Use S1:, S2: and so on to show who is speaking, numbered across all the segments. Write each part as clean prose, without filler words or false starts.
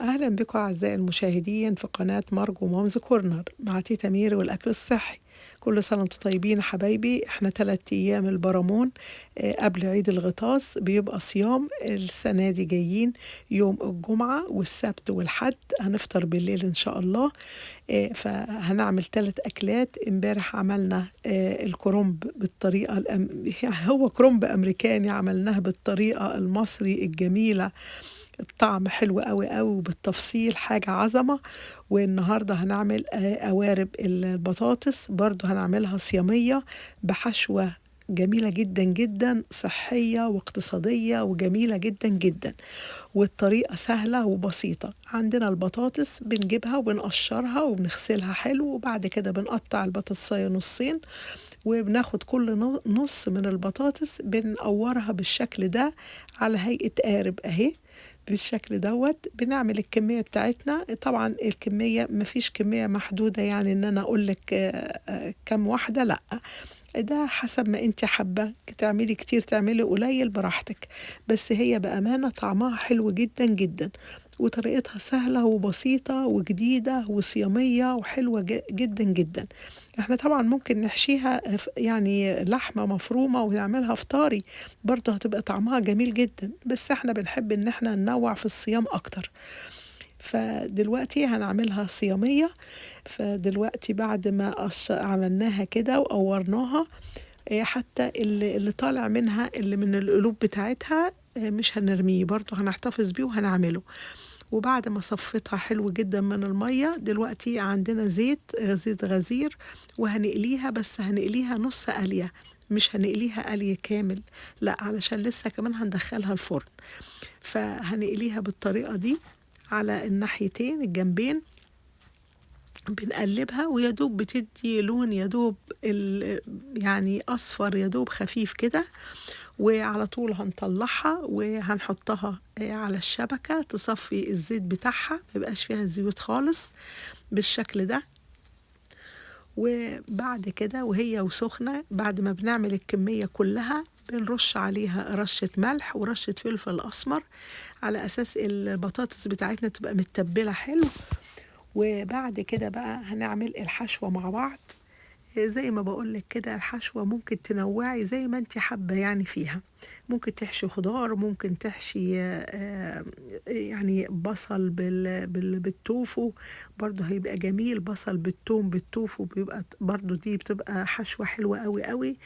S1: أهلا بكم أعزائي المشاهدين في قناة مارجو Mom's Corner مع تيتا ميري والأكل الصحي. كل سنة وانتم طيبين حبايبي. احنا 3 أيام البرامون قبل عيد الغطاس بيبقى صيام. السنة دي جايين يوم الجمعة والسبت والحد، هنفطر بالليل إن شاء الله. فهنعمل 3 أكلات. امبارح عملنا الكرنب بالطريقة يعني هو كرنب أمريكاني عملناه بالطريقة المصري الجميلة، الطعم حلو قوي قوي وبالتفصيل حاجة عظمة. والنهاردة هنعمل قوارب البطاطس، برضو هنعملها صيامية بحشوة جميلة جدا جدا، صحية واقتصادية وجميلة جدا جدا، والطريقة سهلة وبسيطة. عندنا البطاطس بنجيبها وبنقشرها وبنغسلها حلو، وبعد كده بنقطع البطاطساية نصين، وبناخد كل نص من البطاطس بنقورها بالشكل ده على هيئة قارب اهي بالشكل دوت. بنعمل الكمية بتاعتنا، طبعا الكمية مفيش كمية محدودة، يعني ان انا اقولك كم واحدة، لا ده حسب ما انت حابة تعملي، كتير تعملي قليل براحتك، بس هي بأمانة طعمها حلو جدا جدا، وطريقتها سهلة وبسيطة وجديدة وصيامية وحلوة جدا جدا. احنا طبعا ممكن نحشيها يعني لحمة مفرومة ونعملها فطاري برضه هتبقى طعمها جميل جدا، بس احنا بنحب ان احنا ننوع في الصيام اكتر. فدلوقتي هنعملها صيامية. فدلوقتي بعد ما عملناها كده وقورناها، حتى اللي طالع منها اللي من القلوب بتاعتها مش هنرميه، برضه هنحتفظ بيه وهنعمله. وبعد ما صفيتها حلو جدا من المية، دلوقتي عندنا زيت غزير، وهنقليها، بس هنقليها نص قلية، مش هنقليها قلي كامل، لا، علشان لسه كمان هندخلها الفرن. فهنقليها بالطريقة دي على الناحيتين الجنبين، بنقلبها ويدوب بتدي لون يدوب يعني أصفر يدوب خفيف كده، وعلى طول هنطلعها وهنحطها على الشبكة تصفي الزيت بتاعها، ما يبقاش فيها زيوت خالص بالشكل ده. وبعد كده وهي وسخنة، بعد ما بنعمل الكمية كلها بنرش عليها رشة ملح ورشة فلفل أسمر على أساس البطاطس بتاعتنا تبقى متبلة حلو. وبعد كده بقى هنعمل الحشوة مع بعض. زي ما بقولك كده الحشوة ممكن تنوعي زي ما انت حابة يعني فيها، ممكن تحشي خضار، ممكن تحشي يعني بصل بالتوفو برضو هيبقى جميل، بصل بالثوم بالتوفو بيبقى برضو، دي بتبقى حشوة حلوة قوي قوي.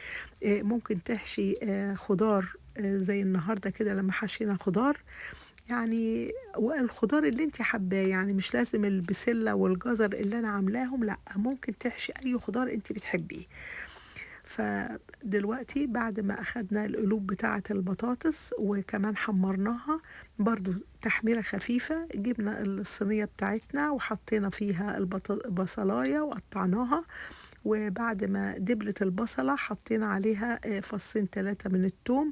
S1: ممكن تحشي خضار زي النهاردة كده لما حشينا خضار، يعني والخضار اللي انت حباه، يعني مش لازم البسلة والجزر اللي انا عاملاهم، لا ممكن تحشي اي خضار انت بتحبيه. فدلوقتي بعد ما اخدنا القلوب بتاعة البطاطس وكمان حمرناها برضو تحميرة خفيفة، جبنا الصينية بتاعتنا وحطينا فيها البصلاية وقطعناها، وبعد ما دبلت البصلة حطينا عليها 2 3 فص من الثوم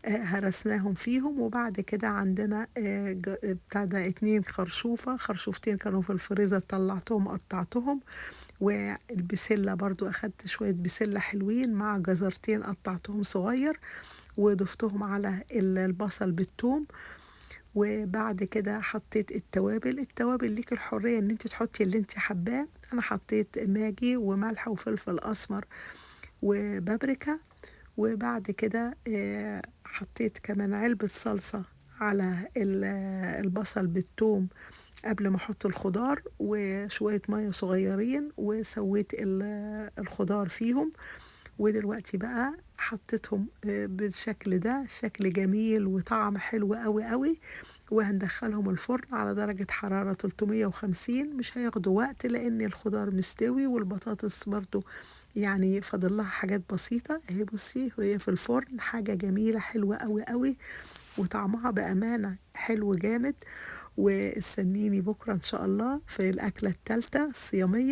S1: هرسناهم فيهم. وبعد كده عندنا بتاع ده 2 خرشوفة، خرشوفتين كانوا في الفريزر طلعتهم قطعتهم، والبسلة برضو أخدت شوية بسلة حلوين مع جزرتين قطعتهم صغير وضفتهم على البصل بالثوم. وبعد كده حطيت التوابل. التوابل ليك الحرية ان انت تحطي اللي انت حباه، انا حطيت ماجي وملح وفلفل اسمر وبابريكا. وبعد كده حطيت كمان علبة صلصة على البصل بالثوم قبل ما احط الخضار، وشوية مية صغيرين، وسويت الخضار فيهم. ودلوقتي بقى حطيتهم بالشكل ده، شكل جميل وطعم حلو قوي قوي. وهندخلهم الفرن على درجة حرارة 350، مش هياخدوا وقت لان الخضار مستوي والبطاطس برضو يعني فاضل لها حاجات بسيطة اهي. بصي وهي في الفرن حاجة جميلة حلوة قوي قوي، وطعمها بأمانة حلو جامد. واستنيني بكرة ان شاء الله في الأكلة الثالثة الصيامية.